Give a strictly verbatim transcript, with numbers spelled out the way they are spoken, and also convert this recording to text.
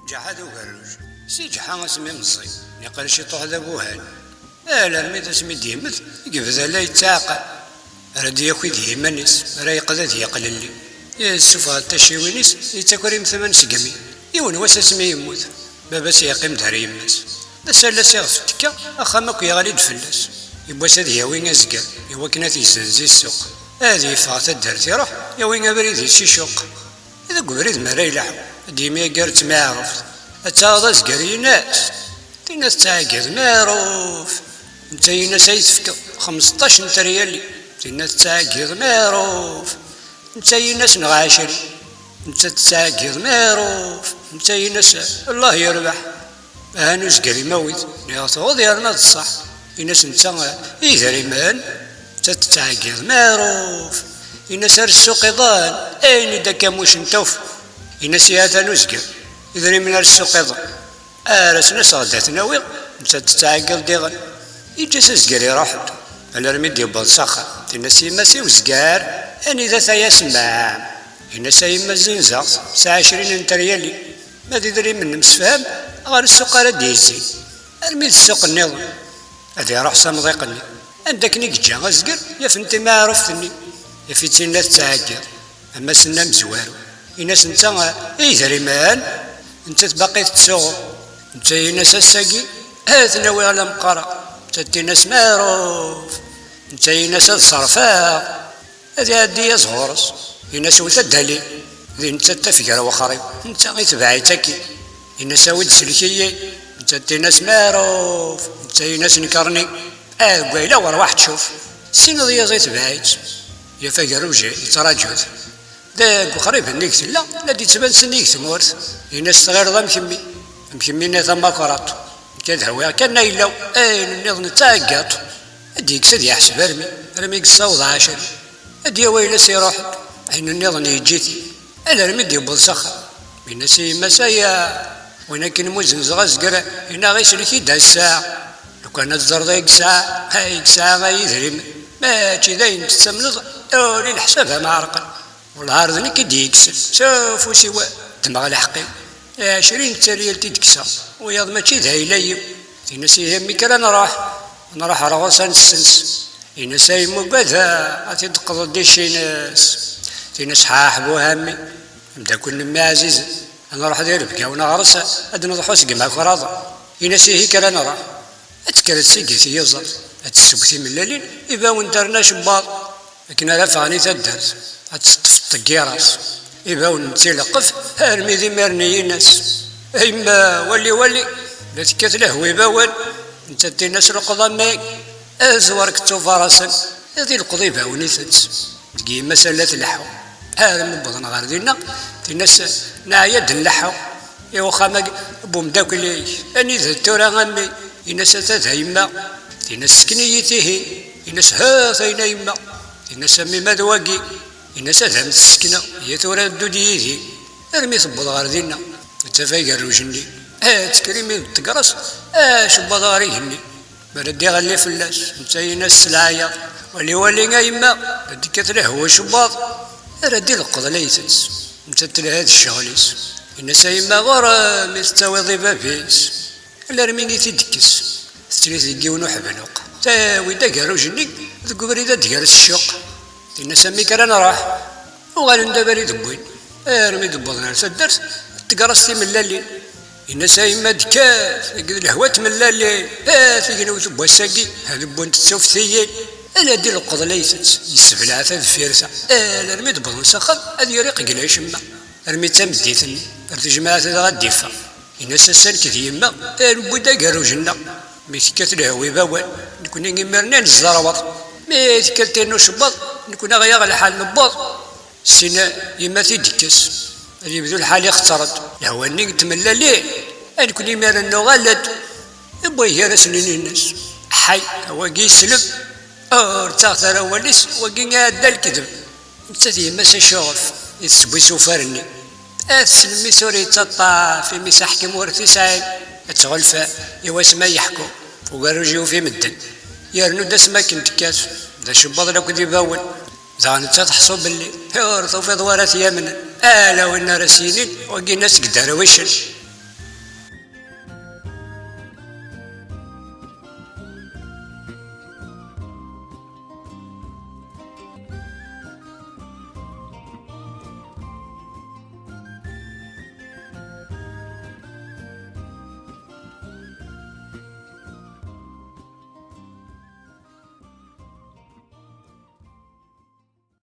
Ǧaḥa d ugerruj. Si Ǧaḥa asmi meẓẓi, niqal ciṭuḥ d abuhan. Alarmi d asmi d-yemmet, i yebda la yettaɛqal. Ara d-yaki d yiman-is, ara yeqqed ad yeqlelli. Yessufeɣ-d taciwin-is, yettaker imetman seg imi. Yiwen wass asmi yemmut, baba-s yeqqim-d ar yemma-s. D asalas iɣef tekka, axxam akk yeɣli-d fell-as. Yiwwas ad yawi azger, iwakken ad t-yezzenz i ssuq. Ad yeffeɣ taddart iruḥ, yawi abrid-is icuq. Deg ubrid mi ara ileḥḥu, ad d-yemyager d tmiɛruft. Ad taɣeḍ azger, yenna-as. Tinna tettɛeggiḍ miɛruf. Netta yenna-as ay tefkeḍ xmesṭac n teryalin. Tinna tettɛeggiḍ miɛruf. Netta yenna-as neɣ ɛecrin. Netta tettɛeggiḍ miɛruf. Netta yenna-as Allah yerbeḥ. Ahan uzger imawit, niɣ tuɣeḍ yerna d ṣṣeḥ. Yenna-as netta idrimen. Netta tettɛeggiḍ miɛruf. Yenna-as ar ssuq iḍan, ayen i d-akamuc n tawf. Yenna-as ihi atan uzger, idrimen ar ssuq iḍan. Ar asen-as ɣed ad ten-awiɣ, netta tettɛeggiḍ diɣen. Yeǧǧa-s azger iruḥ-d, alarmi d-yewweḍ s axxam. Tenna-s yemma-s i uzger, anida-t ay asemmam? Yenna-s a yemma zzenzeɣ-t s ɛecrin n teryalin. Ma d idrimen nemsefham, ɣer ssuq ara d-yezzi. Armi d ssuq nniḍen. Ad iruḥ s amḍiq-nni. Anda akken i yeǧǧa azger, yaf-n timaɛruft-nni. Yaf-itt-in la tettɛeggiḍ. Ama s-nna amezwaru. Yenna-as netta i idrimen, nettat baqi tettsuɣu. Netta yenna-as ass-agi, ad ten-awiɣ la meqqareɣ. Nettat tenna-as meɛruf. Netta yenna-as ad ṣerfeɣ. Ad iɛeddi yiḍ ɣur-s, yenna-s wet ad d-ali. Di nettat tafgra wexrib, netta itbeɛ-itt akkin. Yenna-s awi-d sellek-iyi. Nettat tenna-s meɛruf. Netta yenna-s nkerni. Deg wayla werwaḥ tcuf. Ssineḍ yiẓ itbeɛ-itt. Yaf agerruj yettraǧu-t. Deg uxrib-nni i tella, la d-ittban sennig tmurt. Yenna-s tɣileḍ am kemmi. Am kemmi-nni tamakṛaḍt. Nekk ad awiɣ kan ayla-w, ayen nniḍen d taɛeggaṭ. Ad d-yekkes ad yeḥseb armi, armi yessaweḍ ɛecrin. Ad d-yawi ayla-s iruḥ-d, ayen nniḍen yeǧǧ-it. Alarmi d-yewweḍ s axxam. Yenna-s i yemma-s aya, win akken mu zenzeɣ azger, yenna ɣ-islek-id ass-a. Lukan ad teẓreḍ ay yesɛa, ay yesɛa ay idrimen. Mačči d ayen tettamneḍ, uli leḥsab am ɛerqen. Wellah ar d nekk i d-yekksen, s ufus-iw ddmeɣ lḥeqq-iw. Ɛecrin n teryalt i d-kkseɣ, wiyaḍ mačči d ayla-iw. Tin-as ihi mmi kra nruḥ, nruḥ ar ɣur-s ad nessens. Yenna-s ay mugad, ad t-id-teqqḍeḍ di cci-ines. Tin-as ḥaḥ bu hammi, ameddakel n mmi ɛzizen, ad nruḥ di rebga-w neɣres, ad d-neḍḥu seg imakraḍ. Yenna-s ihi kra nruḥ. Ad tekker tsigi tiyuẓaḍ, ad tesseww timellalin, ibawen terna acebbaḍ. Akken ara ffɣen i taddart, ad teṭṭef ṭeggiras, ibawen n tileqqef, armi d imir-nni yenna-s, a yemma, wali, wali, la tekkat lehwa ibawen. Nettat tenna-s leqḍ a mmi, azwar kettubar-asen, ad ileqḍ ibawen-itent. Deg yemma-s la tleḥḥu. Armi wwḍen ɣer dinna, tenna-s neɛya-d nleḥḥu i uxxam-agi n umeddakel-ik. Anida tura a mmi? Yenna-s ata da yemma. Tenna-s sken-iyi-t ihi. Yenna-s ha-t-ayen a yemma. Tenna-s a mmi ma d wagi? Yenna-s ad am-t-sekneɣ, ihi tura ddu-d yid-i. Armi tewweḍ ɣer dinna, tettaf agerruj-nni. Ha tekker imi d ṭegras, acebbaḍ ɣer igenni. Mi ara d-iɣelli fell-as, netta yenna-s s leɛyaḍ, wali, wali a yemma, la d-tekkat lehwa ucebbaḍ. Ara d-ileqqeḍ la itett, nettat telha d ccɣel-is. Yenna-s a yemma ɣur-m i tettawiḍ i bab-is. Alarmi i t-id-tekkes, tettli-t deg yiwen uḥebluq. Tawi-d agerruj-nni, deg ubrid ad d-gers ccuq. Yenna-s a mmi kra nruḥ. Uɣalen d abrid wwin, armi d-wwḍen ar taddart, ṭṭegras timellalin. Yenna-s a yemma d-kkat, deg d lehwa n tmellalin, ha tignewt n wass-agi, ha d wwent d tuftiyin. Ala d-ileqqeḍ la itett, yessebleɛ ta deffir ta, alarmi d-wwḍen s axxam, ad yerr iqeggel acemma. Armi d tameddit-nni, ar tejmaɛt dɣa ad d-iffeɣ. Yenna-s ass-a nekk d yemma, ar wwi-d agerruj-nneɣ. Mi tekkat lehwa ibawen, nekni imir-nni ad nezerweḍ. Mi tekkat tirna ucebbaḍ, nekni aɣ-yaɣ lḥal newweḍ. Sin yemma t-id-tekkes, ad yebdu lḥal ixetter-d. Lehwa-nni n tmellalin, a nekni imir-nni nuɣal-d. Iwwi gar-asen-nni-ines. Ḥay, a wagi yesleb, ur ttaɣet ara awal-is, wagi iɛedda lekdeb. Nettat yemma-s acuɣef i tesseww isufar-nni. Ad teslem mi-s ur yettaṭṭaf, imi-s aḥkim ur t-isɛin. Ad tɣelf i wasmi ay yeḥku, ugerruj yufi medden. Yernu-d asmi akken tekkat, d acebbaḍ lakk d ibawen. Dɣa nettat teḥṣu belli ur tufiḍ wara t-yamnen. Ala win ara s-yinin, wagi nna seg dderwicen.